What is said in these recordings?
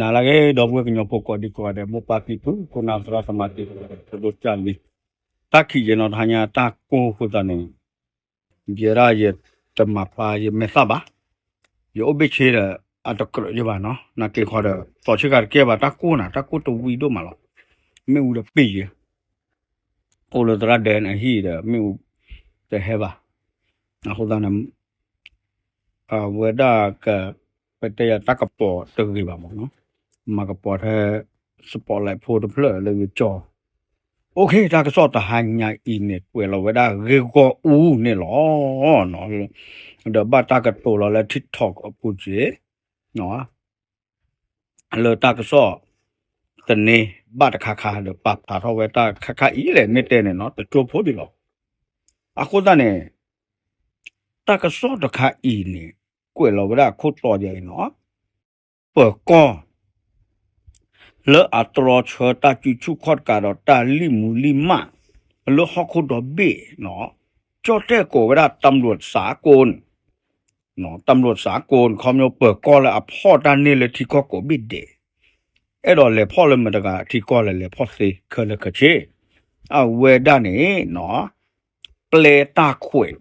နၤလၢအဂ့ၤ ဒီပုၢ်ဝဲၢ်ကညီဖိကိးဒံကိးဂၤဒဲး မိၢ်ပၢ်ဖံဖု ခိၣ်နၢ်သရၣ်သမါသ့ၣ်တဖၣ် ပဒိၣ်ကၢ်လံ, တၢ်ခံးယဲနီၤ တဟါညါတၢ်ကိၢ်အဃိသတးန့ၣ် ယဲဒၣ်ယတမၤဖျါယမဲာ်သၣ်ဘၣ်, ယအိၣ်ဘ့ၣ်ဆ့ဒီး အတကြၢးယဘၣ်နီၤ, နာ်က့ၤခီဒီး သီးဆ့ကၤတကဲဘၣ် တၢ်ကိၢ်နၤ တၢ်ကိၢ်တဝံၤဒိၣ်မးလီၤ, မ့ၣ်အူဒီးပ့ၢ်ယဲ အိၣ်လၢသရၣ်ဒဲအဟံၣ်ဒီး မ့ၣ်အူတဟဲဘၣ်, အဃိသတးန့ၣ် အဝဲဒၣ်က ပတဲယၤတၢ်ကပီၤတဂ့ၤဘၣ်မးနီၤ, မၤကပီၤထဲ spotlight ဖိတဖျၢၣ်လၢယကၠီ, OK တၢ်ကစီၣ်တဟါညါအံၤန့ၣ် ကွဲးလီၤဝဲဒၣ်ဂ့ၢ်ဂီၢ်အူန့ၣ်လီၤ. ဒီးဘၣ်တၢ်ကတိၤလီၤလၢ TikTok အပူၤက့ၤ လၢတၢ်ကစီၣ်တန့ၢ်ဘၣ်တခါခါဒီးပာ်ဖျါထီၣ်ဝဲတၢ်ခါခါအံၤလဲၣ် မ့ၢ်တဲန့ၣ်နီၤ တကၠိဖိဒံးလီၤ. အဃိသတးန့ၣ် တၢ်ကစီၣ်တခါအံၤန့ၣ် ကွဲးလီၤဝဲဒၣ်အခိၣ်တီယၤအံၤနီၤ, ပၢၤကီၢ် လၢအတြီဆၢတၢ်စုဆူၣ်ခီၣ်တကးဒီးတၢ်လံၣ်မူလံၣ်မး လၢဟီၣ်ခိၣ်ဒီဘ့ၣ်နီၤ, ကၠီၣ်တဲၣ်ကိးဝဲဒၣ် တၢ်မလိာ်စးကိၣ် တၢ်မလိာ်စးကိၣ် ခီဖျိပၢၤကီၢ်လၢအဖီၣ်တၢ်န့ၢ်လၢထံကီၢ်ကိးဘ့ၣ်ဒဲး, အဲၣ်ဒိးလဲၤဖီၣ်လၢမတၤတဂၤထံကီၢ်လဲၣ် လဲၤဖီၣ်သ့ခဲလၢာ်ခဲဆ့, အဝဲဒၣ်န့ၣ်နီၤ ပျဲတၢ်ခွဲး,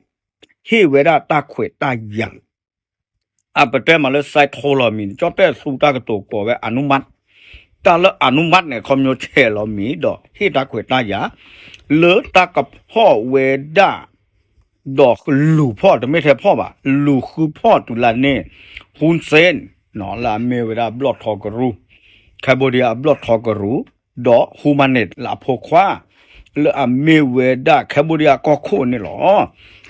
ဟ့ၣ်ဝဲဒၣ်တၢ်ခွဲးတၢ်ယာ် အပတဲမးလၢ စဲးထီၣ်လီၤမံၤန့ၣ် ကၠီၣ်တဲၣ်သူတၢ်ကတိၤကိးဝဲ အနုမတ်, တၢ်လၢ အနုမတ် န့ၣ် ခီဖျိဆဲးလီၤမံၤဒီးဟ့ၣ်တၢ်ခွဲးတၢ်ယာ် လၢတၢ်ကဖီၣ်ဝဲဒၣ် ဒီးလူၤဖီၣ် တမ့ၢ်ထဲဖီၣ်ဘၣ် လူၤဃုဖီၣ်တုၤလၢန့ၣ် Hun Sen လၢအမ့ၢ်ဝဲဒၣ်ဘျီၣ်ထီကရူၢ် Cambodia အဘျီၣ်ထီကရူၢ် ဒီး Hun Manet လၢအဖိခွါ လၢအမ့ၢ်ဝဲဒၣ် Cambodia ကီၢ်ခိၣ်န့ၣ်လီၤ.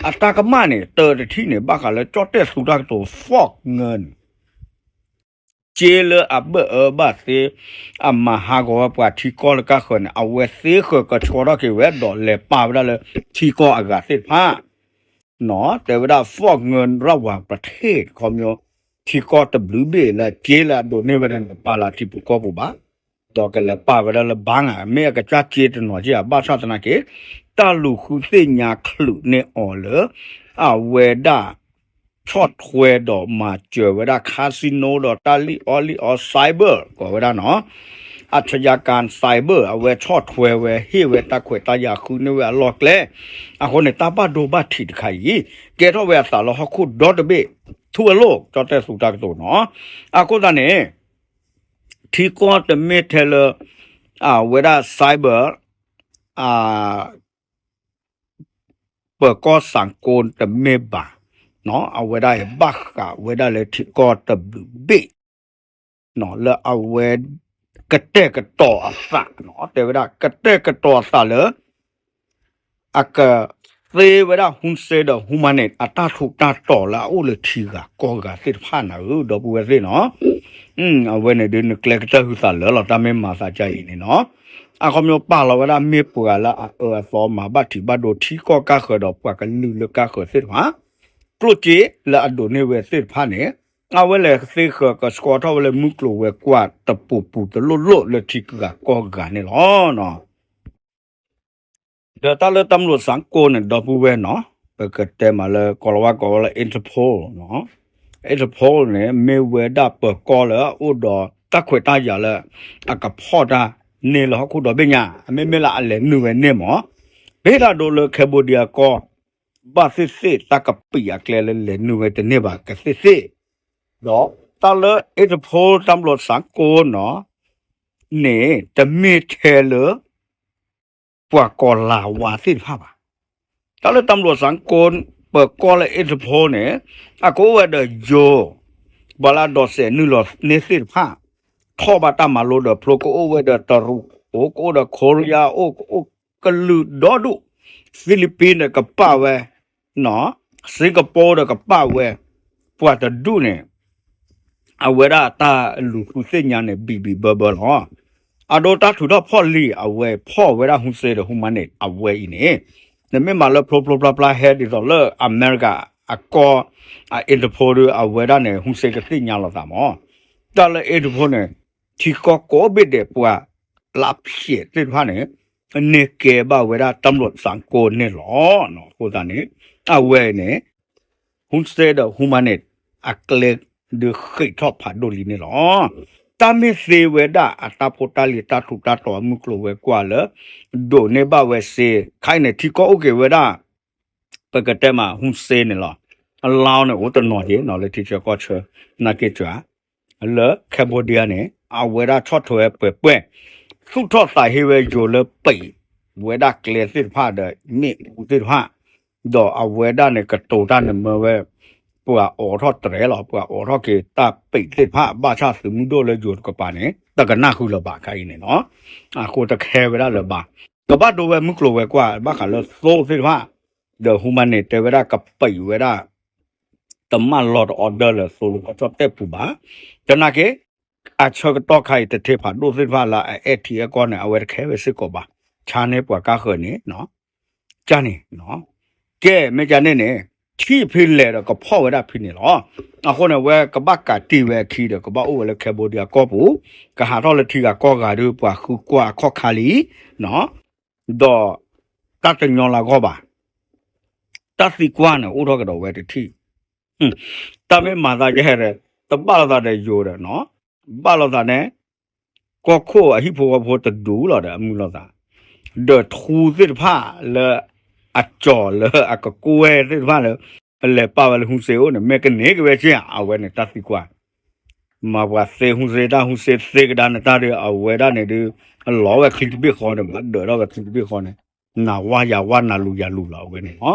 အတၢ်ကမၣ်န့ၣ် တၢတထံၣ်န့ၣ် ဘၣ်ဃးလၢကၠီၣ်တဲၣ်သူတၢ်ကတိၤ fake news က့လၢအဘၣ်အၢဘၣ်သီ အမၤဟးဂီၤဝဲပှၤထံကီၢ်လၢကါဃၢၤန့ၣ် အဝဲသ့ဃၢၤကဆှီထီၣ်က့ၤဝဲဒီးလဲၤပာ်ဝဲဒၣ်လၢထံကီၢ်အဂၤသ့ၣ်တဖၣ် တဲဝဲဒၣ် fake news ရဝၤပထ့ၣ် ခီဖျိ ထံကီၢ်တဘျုးဘ့ၣ်လၢက့လၢအဒိးန့ၢ်ဝဲဒၣ်န့ၣ် ပာ်လၢထံပူၤကီၢ်ပူၤဘၣ် ဒီးကလဲၤပာ်ဝဲဒၣ်လၢ bank ဧါ မ့ၢ်အကစၢ်က့တနီၤက့ဧါ ဘၣ်ဆၣ်သနာ်က့ တၢ်လူၤဃုသ့ၣ်ညါချုးန့ၢ်အီၤလၢ အဝဲဒၣ် ဆီၣ်ထွဲဒီးမၤစၢၤဝဲဒၣ် casino ဒီးတၢ်လံၣ်အီလံၣ်အီ cyber ကိးဝဲဒၣ်နီၤ อาชญากร cyber အဝဲဆီၣ်ထွဲဝဲ ဟ့ၣ်ဝဲတၢ်ခွဲးတၢ်ယာ်ဃုန့ၢ်ဝဲအလီၢ်ကျဲ အဃိန့ၣ် တၢ်ဘၣ်ဒိဘၣ်ထံးတခါအံၤ ကဲထီၣ်ဝဲအသးလၢဟီၣ်ခိၣ်ဒီတဘ့ၣ် ထူအလိၣ် ကၠီၣ်တဲၣ်သူတၢ်ကတိၤနီၤ အဃိသတးန့ၣ် ထံကီၢ်တမ့ၢ်ထဲလၢ အဝဲဒၣ် cyber ပၢၤကီၢ်စးကိတမ့ၢ်ဘၣ်, အဝဲဒၣ်အံၤဘၣ်ဃးဝဲဒၣ်လၢထံကီၢ်တဘျုးဘ့ၣ် လၢအဝဲ ကတဲာ်ကတီၤအသး, တဲဝဲဒၣ်ကတဲာ်ကတီၤအသးလၢ အကသ့ဝဲဒၣ် Hun Sen ဒီး Hun Manet အတၢ်ထူးတၢ်တီၤလၢအအိၣ်လၢထံဂၤကီၢ်ဂၤသ့ၣ်တဖၣ်နၤဧၢ ဒီပုၢ်ဝဲၢ်သ့ၣ်နီၤ အဝဲန့ၣ်ဒုးနကျဲကတၢၢ်ဟုသးလၢာ်လီၤ တၢ်မ့ၢ်မၤသးဒ်အံၤန့ၣ်နီၤ, အခီပညီပာ်လီၤဝဲဒၣ်မ့ၢ်ပှၤလၢအအၢအသီမၤဘၣ်ထံးဘၣ်ဒိထံကီၢ်ကါဃၢၤဒီးပှၤကလုာ်လၢကါဃၢၤသ့ၣ်တဖၣ်, ကျိၣ်စ့လၢအဒိးန့ၢ်ဝဲသ့ၣ်တဖၣ်န့ၣ်, အဝဲလဲၤသ့ဃၢၤကဆှီထီၣ်ဝဲလၢမုၢ်ကျိၤဝဲၤကွာ်တပူၤပူၤတလိၣ်လိၣ်လၢထံဂၤကီၢ်ဂၤန့ၣ်လီၤ. ဒီးတၢ်လၢတၢ်မလိာ်စးကိန့ၣ် ဒီပုၢ်ဝဲၢ်နီၤ, ပကတဲမးလၢကိၤလၤဝါကိးဝဲလၢ Interpol, Interpol န့ၣ် မ့ၢ်ဝဲဒၣ်ပၢၤကီၢ်လၢအအိၣ်ဒီးတၢ်ခွဲးတၢ်ယာ်လၢ အကဖီၣ်တၢ်န့ၢ်လၢဟီၣ်ခိၣ်ဒီဘ့ၣ်ညါ, အမ့မ့ၢ်လၢအလဲၤနုာ်ဝဲန့ၢ်မး, ဖဲဒၣ်ဒိလၢ Cambodia ကီၢ် ဘၣ်သ့ၣ်သ့ၣ်တၢ်ကပံာ်အကျဲလၢလဲၤနုာ်ဝဲတန့ၢ်ဘၣ်ကသ့ၣ်သ့ၣ်, ဒီးတၢ်လၢ Interpol တၢ်မလိာ်စးကိနီၤ န့ၣ် တမ့ၢ်ထဲလၢ ပှၤကိၤလၤဝါသ့ၣ်တဖၣ်ဘၣ်. တၢ်လၢတၢ်မလိာ်စးကိ ပၢၤကီၢ်လၢ Interpol န့ၣ် အကအိၣ်ဝဲဒီးယိၤ ပှၤလၢအဒိးစဲးနုာ်လီၤန့ၢ်သ့ၣ်တဖၣ်, ထီၣ်ဘၣ်တၢ်မၤလိဒီးဖျိ ကအိၣ်ဝဲဒီးတရူးအိၣ် ကအိၣ်ဒီး Korea အိၣ် ကအိၣ်ကလုာ်ဒီဒူၣ်, Philippines ဒီးကပာ်ဝဲ Singapore ဒီးကပာ်ဝဲ, ပှၤတဒူၣ်န့ၣ် အဝဲဒၣ်တၢ်လူၤဃုသ့ၣ်ညါန့ၣ် ဘံၣ်ဘံၣ်ဘၢဘၢလီၤ. အဒိတၢ်ထုးထီၣ်ဖီၣ်လံာ်အဝဲဖီၣ်ဝဲဒၣ် Hun Sen ဒီး Hun Manet အဝဲအံၤန့ၣ်, နမ့ၢ်မၤလၢဖျိဖျိဖျါဖျါဟဲဒ်သိးလၢ America အကီၢ် အ Interpol ဒီးအဝဲဒၣ်န့ၣ် Hun Sen ကသ့ၣ်ညါလီၤသးမး, တၢ်လၢ Interpol န့ၣ် ထံကီၢ်ကိးဘ့ၣ်ဒဲးပှၤလၢအဖျဲးသ့ၣ်တဖၣ်န့ၣ် န့ၢ်ကဲဘၣ်ဝဲဒၣ်တၢ်မလိာ်စးကိန့ၣ်လီၤ. အဃိသတးန့ၣ် အဝဲန့ၣ် Hun Sen ဒီး Hun Manet အကျဲဒုးဃ့ၢ်ထီၣ်ဖးဒိၣ်လံန့ၣ်လီၤ. တၢ်မ့ၢ်သ့ဝဲဒၣ်အတၢ်ဖိတၢ်လံၤတၢ်ထူးတၢ်တီၤအမုၢ်ကျိၤဝဲၤကွာ်လၢ ဒိးန့ၢ်ဘၣ်ဝဲစ့ ခဲအံၤန့ၣ် ထံကီၢ်အိၣ်က့ၤဝဲဒၣ် ပကတဲမး ဟူစ့န့ၣ်လီၤ. အလါန့ၣ် အိၣ်တနီၤက့ၤနီၤ လၢထံဆၢကီၢ်ဆၢ နာ်က့ၤစှၤ လၢ Cambodia န့ၣ် အဝဲဒၣ်ဆီၣ်ထွဲဝဲပှဲၤပှဲၤ သူၣ်ထီၣ်သးဟ့ဝဲယိၤလၢပံးဝဲဒၣ်ကျဲသ့ၣ်တဖၣ်ဒီး မ့ၣ်အူသ့ၣ်တဖၣ် ဒီးအဝဲဒၣ်န့ၣ် ကတိၤတၢ်န့ၣ်မၢဝဲ ပှၤအိးထီၣ်တြဲၤလီၤ ပှၤအိးထီၣ်က့ၤတၢ်ပံးသ့ၣ်တဖၣ် ဘၣ်ဆၣ်သုးမုၢ်ဒိၣ်လၢယိၤတကပၤန့ၣ် တကနၣ်ဃုာ်လၢၤဘၣ်ခဲအံၤန့ၣ်နီၤ. အဃိတခဲဝဲဒၣ်လၢၤဘၣ်. ကဘၣ်ဒိဝဲမုၢ်ကျိၤဝဲၤကွာ် ဘၣ်ဃးလၢသိသ့ၣ်တဖၣ် ဒီး ဟူမၤန့ၣ် တဲဝဲဒၣ်ကပံးဝဲဒၣ် တမၢလီၤတ order လၢသိလၢကီၢ်ကၠီၣ်တဲၣ်ပူၤဘၣ်. တနာ်က့ အဆၢကတီၢ်ခါအံၤ တထ့ဖးဒိၣ်သ့ၣ်တဖၣ်လၢအအဲၣ်ထံအဲၣ်ကီၢ်န့ၣ် အဝဲတခဲဝဲစ့ၢ်ကီးဘၣ်. ဆါန့ၢ်ပှၤကါဃၢၤန့ၣ် ကန့ၣ် ကဲ မ့ၢ်ကန့ၣ်န့ၣ် ထံၣ်ဖဲလဲၣ်ဒီးကဖီၣ်ဝဲဒၣ်ဖဲန့ၣ်လီၤ. အဃိန့ၣ် ဝဲကဘၣ်ကးတံၢ်ဝဲအခံဒီး ကဘၣ်အိၣ်ဝဲလၢ Cambodia ကီၢ်ပူၤ ကဟးထီၣ်လၢထံဂၤကီၢ်ဂၤဒီး ပှၤဃုကွၢ်အခီၣ်ခါလံ ဒီး တၢ်တညီလၢအဂီၢ်ဘၣ်. တၢ်သံကွၢ်န့ၣ် အိၣ်ထီၣ်ကဒီးဝဲတထံၣ် တၢ်မ့ၢ်မၤသးကဟဲဒီး တဘၣ်လိာ်သးဒီးယိၤဒီးနီၤ, ဘၣ်လိာ်သးန့ၣ် ကီၢ်ခိၣ်အဟံၣ်ဖိဃီဖိတဒူလီၤဒီးအမုာ်လိာ်သး, ဒီးထူသ့ၣ်တဖၣ်လၢ အကၠီၤလၢအကကွဲၢ်သ့ၣ်တဖၣ်လၢ အလဲၤပာ်ဝဲလၢဟူစ့အိၣ်န့ၣ် မ့ၢ်ကန့ၢ်က့ၤဝဲက့ၢ်ဧါ, အဝဲန့ၣ်တၢ်သံကွၢ် မၤပှၤသ့ဟူစ့တၢ်ဟူစ့သ့ကဒါနတၢ်ဒီး အဝဲဒၣ်န့ၣ်ဒုး အလီၤဝဲချံတဘ့ၣ်ဃီန့ၣ် ဘၣ်ဒၢးထီၣ်ဝဲချံတဘ့ၣ်ဃီန့ၣ် နၤဝါယၤဝါနၤလူၤယၤလူၤလီၤအဝဲန့ၣ်လီၤ.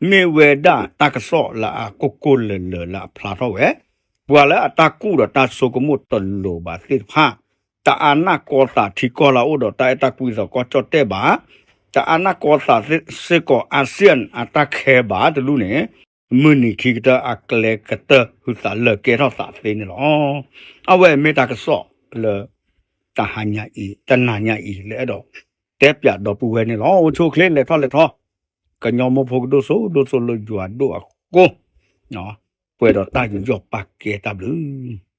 မ့ၢ်ဝဲဒၣ်တၢ်ကစီၣ်လၢအကိၢ်ကိၢ်လၢၤလၢၤလၢအဖျါထီၣ်ဝဲ, ပှၤလၢအတၢ်ကူၣ်ဒီးတၢ်ဆိကမိၣ်တလိၤဘၣ်သ့ၣ်တဖၣ်, တအါနၢ်ကီသးထံကီၢ်လၢအအိၣ်ဒီးတၢ်အဲၣ်တၢ်ကွံအသးကီၢ်ကၠီၣ်တဲၣ်ဘၣ်, တအါနၢ်ကီသးစ့ၢ်ကီး ASEAN အတၢ်ခဲဘၣ်တဒူၣ်န့ၣ် မုၢ်နံၤခံကတၢၢ်အကျဲကတၢၢ် ဟုသးလၢာ်ကဲထီၣ်သးသ့န့ၣ်လီၤ. အဝဲမ့ၢ်တၢ်ကစီၣ်လၢ တဟါညါအံၤ တနၤညါအံၤ လၢအဲၣ်ဒိးတဲပၠးဒီပုၢ်ဝဲၢ်န့ၣ်လီၤ. အိၣ်ဆူၣ်အိၣ်ချ့ လဲၤထီၣ်လဲၤထီ, ကညီမိၢ်ဖိကဒိၣ်စိဒိၣ်စိလၢယွၤဒိၣ်အဃိ, ပှဲၤဒီးတၢ်ယူးယီၣ်ပာ်ကဲတၢ်ဘျုး